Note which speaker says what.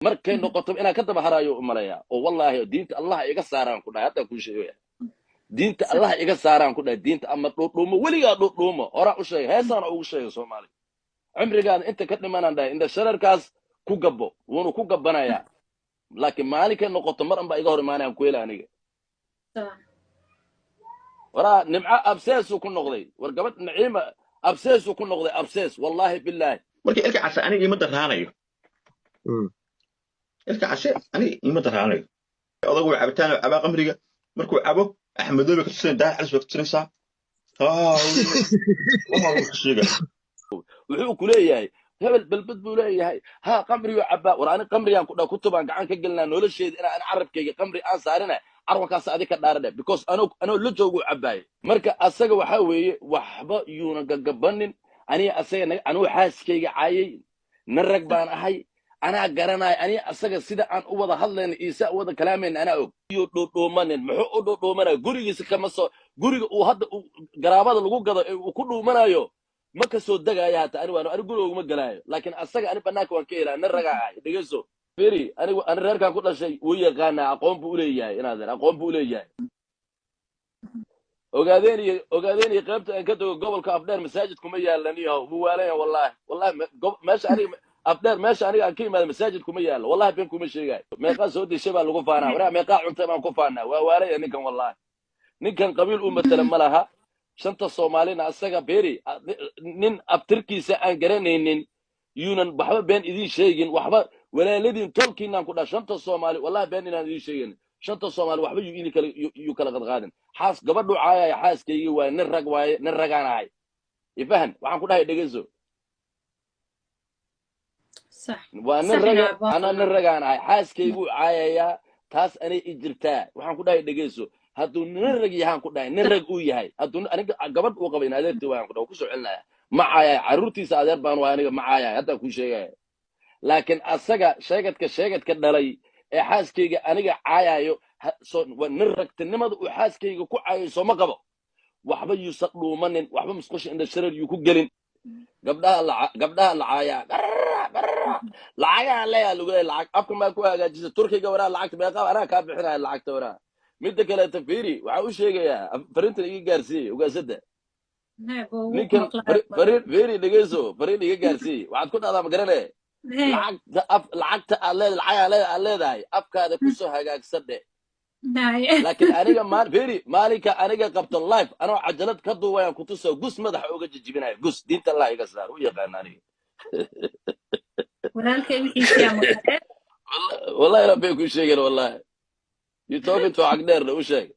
Speaker 1: Markay noqoto inaan ka daba haraayo u malayaa oo wallaahi diinta Allah iga saaraan ku dhahay. Haddaan kuu sheegaya, diinta Allah iga saaraan ku dhahay. Diinta ama dhuudhuumo, weligaa dhuudhuumo. Horaa u sheegay, heesaana ugu sheegay Soomaali, cimrigaada inta ka dhimanaan dhahay indha shararkaas ku gabbo, wuuna ku gabbanayaa. Laakiin maalinkay noqoto mar anbaa iga hor imaanayaan ku hela aniga. Waraa Nimco abseesuu ku noqday. War gabadh Naciima abseesuu ku noqday, absees, wallaahi bilaahi.
Speaker 2: Marka Ilka Case aniga ima daraanayo. Ilka Case aniga ima daraanayo. Odagu waa cabitaan, cabaa qamriga. Markuu cabo, Axmedoobe ka tusinay, Daahir Calis bay ka tusinaysaa. Waxa sheega
Speaker 1: Wuxuu ku leeyahay hebel balbad buu leeyahay, ha qamriyuu cabaa. War ani qamriyaan ku dha kutubaan gacan ka gelinaa nolosheeda inaan ani carabkayga qamri aan saarina carwakaas adi ka dhaaradhe, because anoo la jooguu cabaaye. Marka asaga waxaa weeye waxba yuuna gagabanin. Aniga asaga anuu xaaskayga caayay, nin rag baan ahay, anaa garanaya. Aniga asaga sida aan u wada hadlayna iyo si aan u wada kalaamayna anaa og. Yuu dhuudhuumanin. Muxuu u dhuudhuumanaya? Gurigiisa kama soo, guriga uu hadda garaabada lagu gado ee uu ku dhuumanayo ma ka soo degaayo. Hata ani waan ani guriga uguma gelaayo, laakiin asaga ani banaanka waan ka helaa. Nin ragaa ahay, dhegeyso, feri. Anigu ani reerkaan ku dhashay wuu yaqaanaa, aqoon buu uleeyahay, inaadeer aqoon buu uleeyahay. Ogaadeen iyo Ogaadeen iyo qaybta aan ka tago gobolka Afdheer masaajid kuma yaalan iyo wuu waalanya. Wallahi, wallahi, meesha aniga Afdheer, meesha aniga aan ka imaada masaajid kuma yaalo. Wallahi been kuma sheegayo. Meeqaa soo dishay baa lagu faanaa? Waraa meeqaa cuntay baan ku faanaa? Waa waalaya ninkan. Wallahi ninkan qabiil u matala ma laha shanta Soomaalina. Asaga beri nin abtirkiisa aan garanaynin yuunan waxba been idiin sheegin. Waxba walaaladiin tolkiinaan ku dhaha shanta Soomaali. Wallahi been inaan idiin sheegin. Shanta Soomaali waxba yuu idin kala yuu kala qadqaadin. Xaas gabadhu caayaya xaaskaygii waaye. Nin rag waaye, nin ragaan ahay, ifahan waxaan ku dhahay, dhegeyso. Waa nin raga, anaa nin ragaan ahay. Xaaskayguu caayayaa, taas anay i jirtaa. Waxaan ku dhahay, dhegeyso, hadduu nin rag yahaan ku dhahay, nin rag uu yahay, hadduu aniga gabadh uu qabay in adeertii waan ku dhahay, ku soo celinaya. Ma caayaya carruurtiisa, adeer baan waa aniga, ma caayaya haddaan kuu sheegaya. Laakiin asaga sheegadka sheegadka dhalay ee xaaskayga aniga caayayo, waa nin ragtinimada uu xaaskayga ku caayayo sooma qabo. Waxba yuusan dhuumanin, waxba musqusha indha shareer yuu ku gelin. Gabdhaha la caayaa lacagaha leeyaa lagu leeyahay. Lacag afka maa ku hagaajisa Turkiga? Waraa lacagta meeqa anaa kaa bixinaya lacagta? Waraa midda kaleeta fiiri, waxaan u sheegayaa, fariintan iga gaarsiiyey ugaasada ninkan. Fariin fiiri, dhegeyso, fariin iga gaarsiiyey. Waxaad ku dhahdaa, ma garane, lacagta af lacagta aad leedahay, lacag aad leedahay afkaada kusoo hagaagsan dhe. Laakiin aniga maal fiiri, maalinka aniga qabto live anoo cajalad ka duubayaan kutuso gus madaxa uga jijibinayo gus. Diinta Allah iga saar, u yaqaana aniga.
Speaker 3: Walaalkay wixiisiyaa maqleen.
Speaker 1: Wallahi rabbi ku sheegeen, wallahi you talking to Cagdheerna u sheeg.